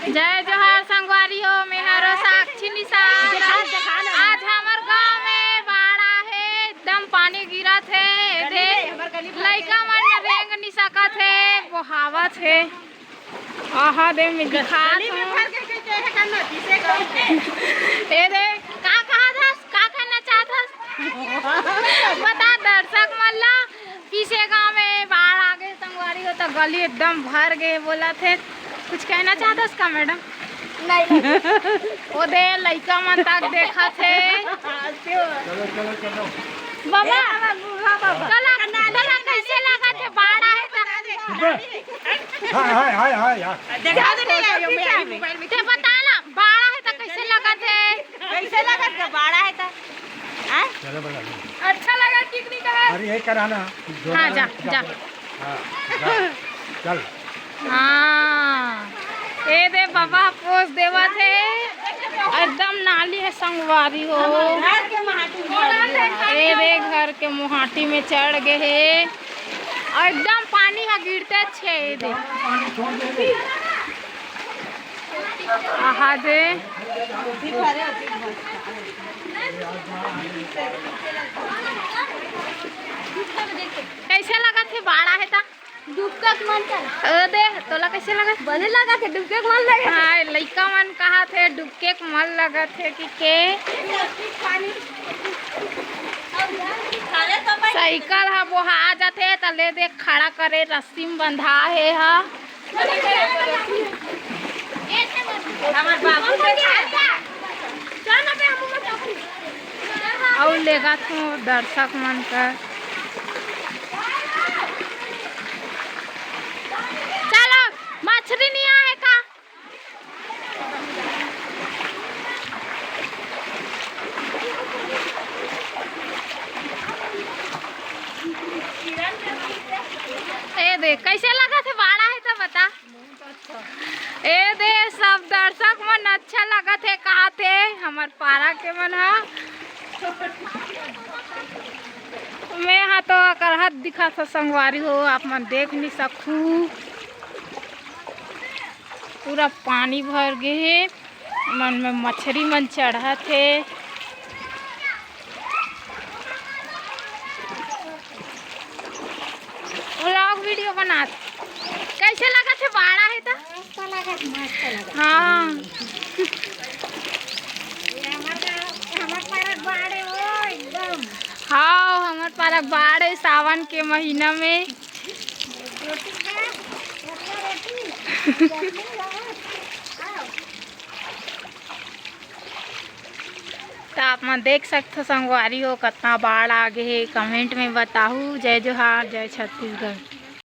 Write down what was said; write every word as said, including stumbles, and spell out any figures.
जय जोहार संगवारी हो, मैं हरो साक्षी निषाद। आज हमर गांव में बाढ़ आहे, एकदम पानी गिरत हे। ए दे, लइका मन रेंग नि सकत हे, बोहावत हे। आहा दे, मैं दिखात हूँ। ए दे, का कहा था, का कहना चाहत हस? बता दर्शक मन ला, पीसे गांव में बाढ़ आ गे संगवारी हो, त गली एकदम भर गे बोलत हे। कुछ कहना चाहत हस का मैडम? नहीं, नहीं। ओ दे, लइका मन तक देखत हे। चलो, चलो, चलो। बाबा, ए, बाबा, बूढ़ा बाबा। तोला, तोला कैसे लगत हे बाढ़ आहे त? हाय, हाय, हाय, हाय, हाय। देखा दे नहीं आयो, मैं आई मोबाइल में। ते बता ना, बाढ़ आहे त कैसे लगत हे? कैसे लगत हे बाढ़ आहे त? हाँ? चलो, बड़ा लो। अच्छा लगा, ठीक नहीं कहा। अरे, ये कराना। हाँ, जा, जा। हाँ, जा। चल। हाँ, ए दे बाबा पोस देवत हे, एकदम नाली हे संगवारी हो। घर के माटी में। ए दे घर के मुहाटी में चढ़ गे हे, एकदम पानी ह गिरते छे। ए दे, आहा दे। कैसे लगत हे बाढ़ आहे त? डुबके के मन कर। ओ दे, तोला कैसे लगत? बने लगत हे, डुबके के मन लगत हे। हाँ, लइका मन कहत हे, डुबके के मन लगत हे कि के। साइकिल ह बोहा जाथे, त ले दे खड़ा करे, रस्सी में बंधा हे ह। हमर बाबू देखा। अउ लेगा तू दर्शक मन कर। चलो, मछरी नहीं आहे का? ए दे, कैसे लगत हे बाढ़ आहे त बता। ए दे, सब दर्शक मन अच्छा लगत हे, कहत हे हमर पारा के मन ह। मैं हा तो अकरहत दिखत हो संगवारी हो, आप मन देख नहीं सकू, पूरा पानी भर गे हे। मन में मछरी मन चढ़त हे। Vlog video बनात। कैसे लगत हे बाढ़ आहे त? मस्त लगत, मस्त लगत। हाँ। ये हमर गाँव, हमर पारा बाढ़ हे वो एकदम। हाँ, हमर पारा बाढ़ हे सावन के महीना में। रोटी खा, रोटी, चटनी खा। त आप मन देख सकथो संगवारी हो, कतना बाढ़ आ गे हे। Comment में बताहू। जय जोहार, जय छत्तीसगढ़।